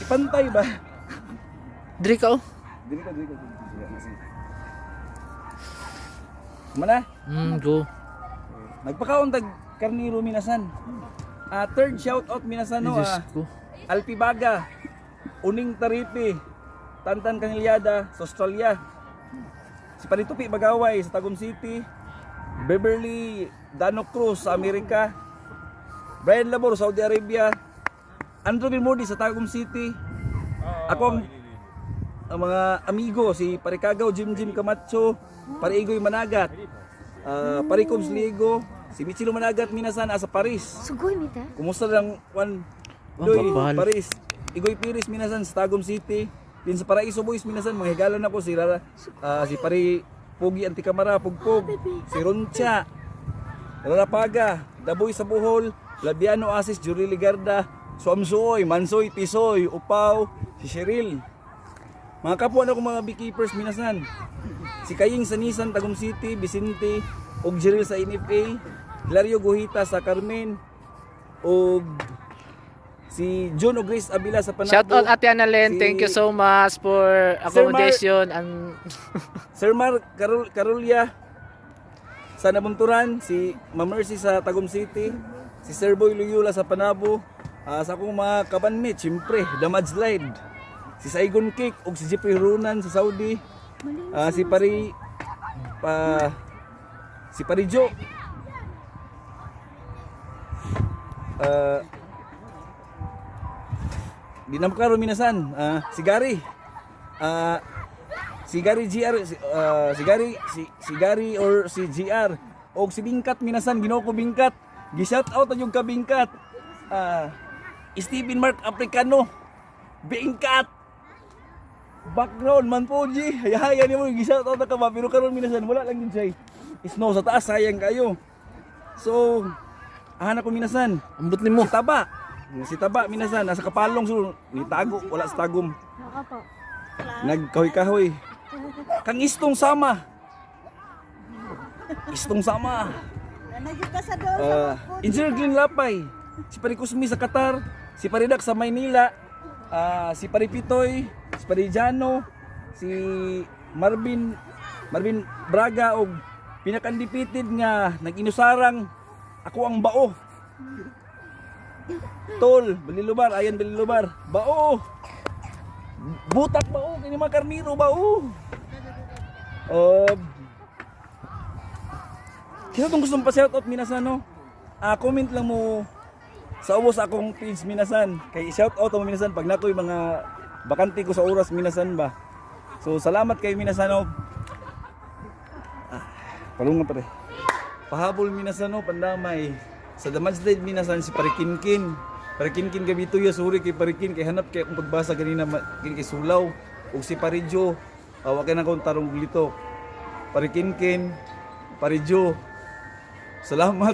Pantay ba? Diri ka oh. Dili ka, dili ka. Dili ka. Sige. Mana? Go. Nagpakaon tag karniro, minasan. Ah, third shout out, minasan, no. Diyos Ah, ko. Alpibaga, Uning Taripi, Tantan Caniliada sa Australia. Si Paritupi Bagaway sa Tagum City, Beverly Dano Cruz sa Amerika, Brian Labor, Saudi Arabia, Andrew Bilmodi sa Tagum City. Ako ang mga amigo, si Parikagaw Jim Jim Camacho, Pariigoy Managat, Paricoms Ligo, si Michilo Managat, minasan, sa Paris. Sugoy mi ta. Kumusta lang one Oh, Doy, kapal. Paris. Igoy Piris, minasan, sa Tagum City. Din sa Paraiso Boys, minasan, mga higalan ako si Rara, si Pari Pugi Antikamara, Pugpug, si Roncha, Rarapaga, Daboy sa Bohol, Labiano Asis, Juri Ligarda, Suamsuoy, Mansoy, Tisoy, Upaw, si Cheryl. Mga kapwa na akong mga beekeepers, minasan. Si Kaying sa Nissan, Tagum City, Vicente, og Jeril sa NFA, Hilario Guhita sa Carmen, og si John og Grace Abila sa Panabo. Shout out Ate Annalyn, Si- thank you so much for accommodation and Sir Mar Karol Karolya sa Nabunturan, si Ma'am Mercy sa Tagum City, si Sir Boy Luyula sa Panabo, sa akong mga kabanmate, siyempre, The Mudslide, si Saigon Cake ug si Jeffrey Runan sa Saudi, si Pari pa si Pari Jo. Di na maklaro, minasan. Si Gary. Si Gary GR, si Gary, si Gary or si GR og si Bingkat, minasan, Ginoo ko Bingkat. Gi-shout out ang ka Bingkat. Stephen Mark Africano. Bingkat. Background man po, G. Hayahaya ni mo gi-shout out na ka ba pero karon, minasan, wala lang yun siya. Snow sa taas, sayang kayo. So, ahan ako, minasan. Ambot nimo. Si Taba. Si Taba, minasan, nasa Kapalong so nitago wala sa Tagum. Nakapo. Nagkahoy-kahoy. Kang istong sama. Istong sama. Nagyud ka sa doon. Engineer Glenn Lapay. Si Pari Kusmi sa Qatar, si Paridak sa Maynila, si Pari Pitoy, si Parijano, si Marvin Marvin Braga og pinakandipitid nga nag-inusarang ako ang bao. Tol, Balilubar, ayan Balilubar. Bao. Butak bao kini mga karniro bao. Kisa tong gustong pa-shoutout, minasan, no? Comment lang mo sa ubos akong page, minasan. Kay shoutout mo, minasan, pag nakoy mga bakante ko sa oras, minasan ba. So salamat kay minasan, no. Palungan pare. Pahabol, minasan, no, pandamay. Sa The Mudslide, minasan, si Parikinkin. Parikinkin gabi tuya, sorry kay Parikin kay hanap kay akong pagbasa ganina kini kay Sulaw ug si Parijo. Wa kay na akong tarong glito. Parikinkin, Parijo. Salamat.